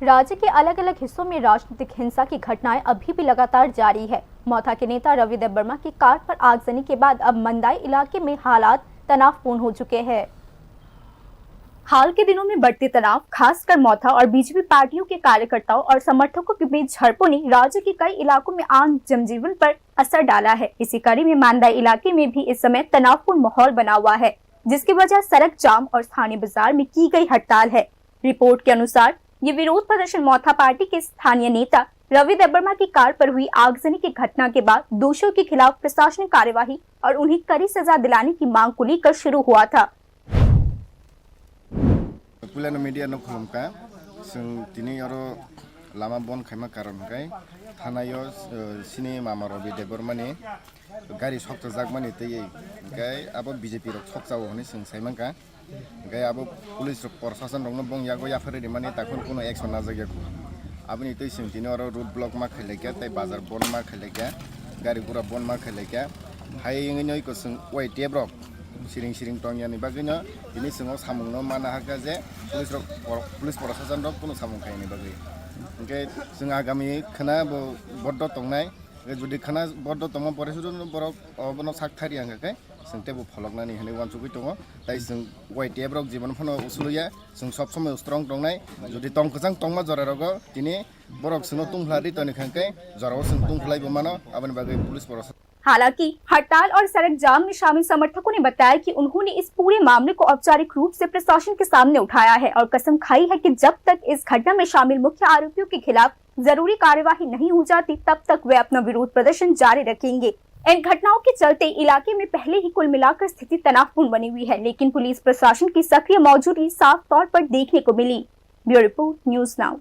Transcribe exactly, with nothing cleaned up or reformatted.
राज्य के अलग-अलग हिस्सों में राजनीतिक हिंसा की घटनाएं अभी भी लगातार जारी है। मौथा के नेता रवि देबबर्मा की कार पर आगजनी के बाद अब मंदाई इलाके में हालात तनावपूर्ण हो चुके हैं। हाल के दिनों में बढ़ते तनाव, खासकर मौथा और बीजेपी पार्टियों के कार्यकर्ताओं और समर्थकों के बीच झड़पों ने राज्य के कई इलाकों में आम जनजीवन पर असर डाला है। इसी कड़ी में मांदा इलाके में भी इस समय तनावपूर्ण माहौल बना हुआ है, जिसकी वजह सड़क जाम और स्थानीय बाजार में की गई हड़ताल है। रिपोर्ट के अनुसार, ये विरोध प्रदर्शन मौथा पार्टी के स्थानीय नेता रवि देबबर्मा की कार पर हुई आगजनी की घटना के बाद दोषियों के खिलाफ प्रशासनिक कार्यवाही और उन्हें कड़ी सजा दिलाने की मांग को लेकर शुरू हुआ था। Puilano media no khulumkha, chwng tini oro lama bon khaima karon hwnkhe thanaio, eh, sini mama Ravi Debbarmani gari sokchajak mani twi, hwnkhe abo B J P rok sokchao hwnwi chwng saimankha. Hwnkhe abo police rok, proshashan rokno bong yago yapharwi rimani, takhun kuno action najak ya. Aboni twi chwng tini oro road block ma khailaikha tei bazar bon ma khailaikha, gari gura bon ma khailaikha. Hai wngwi no iko chwng Y T F rok siring siring tongya ni bagwi no tini chwng o samung no mana hakha je police rok, police proshashan rok kuno samung khaini bagwi. Hwnkhe chwng agami khwna bo boddo tongnai. Hwnkhe jodi khwna boddo tongma pore sudu borok obono sak thari hwnkhe chwng teibo pholoknani hinwi uansugwi tongo. Tai chwng Y T F rok jibon phano usuluya, chwng sob somoi strong tongnai. Jodi tong kwchang tongma jora rogo tini borok chwngno tungphla ri toni hwnkhe jorao chwng tungphlai bo mano, aboni bagwi police borok. हालांकि हड़ताल और सड़क जाम में शामिल समर्थकों ने बताया कि उन्होंने इस पूरे मामले को औपचारिक रूप से प्रशासन के सामने उठाया है और कसम खाई है कि जब तक इस घटना में शामिल मुख्य आरोपियों के खिलाफ जरूरी कार्यवाही नहीं हो जाती, तब तक वे अपना विरोध प्रदर्शन जारी रखेंगे। इन घटनाओं के चलते इलाके में पहले ही कुल मिलाकर स्थिति तनावपूर्ण बनी हुई है, लेकिन पुलिस प्रशासन की सक्रिय मौजूदगी साफ तौर पर देखने को मिली। Bureau report, news now.